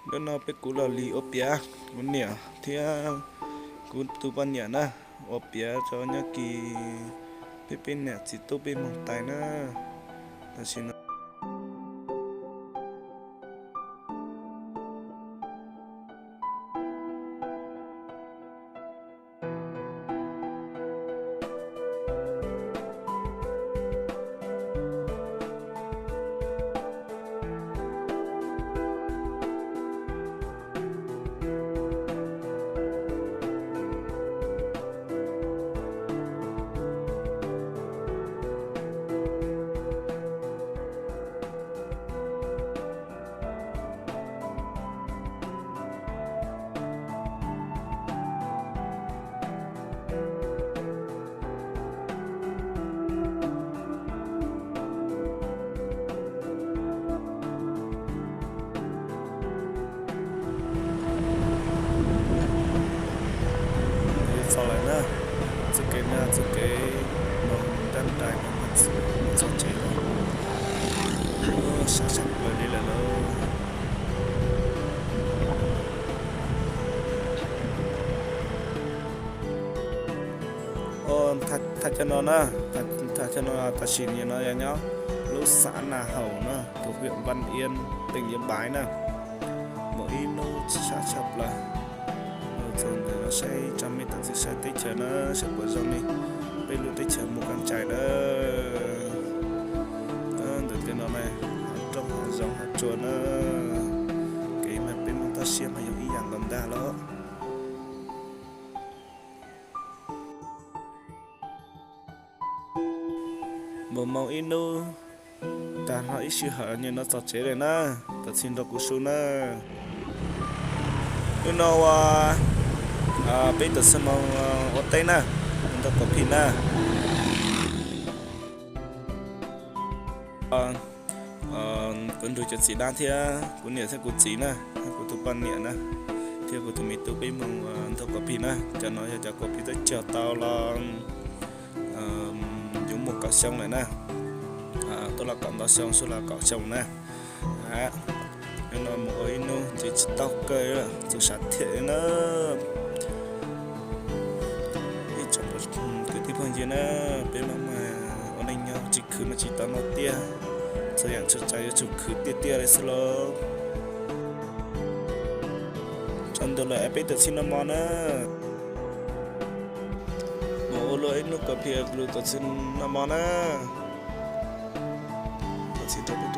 Hnub no peb kuv los li ua piav, kuv niam thiab kuv tus poj niam na, ua piav rau nyob kis peb peb niam txiv tub peb moog tais na. Tam sim no Yuav txog lawm na, txoj kev no txoj kev mus dab nrais no mas txog tsev lawm, sab sab plaws li lawm lauj. Tham cov no na, tham cov no tam sim no yog nyob lub xã Na Hậu na, thuộc huyện Văn Yên, tỉnh Yên Bái na. Mus ib hnub sab tshaj plaws. Txog ntawm no saib tso mej tau txiv saib teb chaws na, saib puas zoo li peb lub teb chaws Mù Cang Chải na. Ntawm tej no na, hav roob hav zoov hav tsuag na, kev mas peb Hmoob toj siab mas yog ib yam nkaus ntag los. Mus moo ib hnub tag nrho ib sij hawm nyem no txog tsev lawm na, tam txhij nrog kuv su na. Hnub no ua peb tam sim no ua teb na, ntau kom phim na. Kuv nrug cov txiv dab thiab kuv niam thiab kuv txiv na, kuv tus poj niam na, thiab kuv tus me tub peb moog ntau kom phim na. Cov no yog cov kom phim twb cog tau los yuav muaj kaum xyoo lawm na. Tuaj los kaum ntau xyoo, xub los kaum xyoo na. Hnub no mus ua ib hnub ntxiv tsis tau kawg, txaus sab thiab na. Ib tsoom kwv tij phooj ywg na, peb Hmoob mas ua neej nyob tsis khwv mas tsis tau noj tiag, txhua yam txhua tsav yuav tsum khwv tiag tiag li xwb lauj. Tsaus ntuj lawm es peb tam sim no mov na, mus ua luaj ib hnub kom phim lug tam sim no mov na. Tam sim rau peb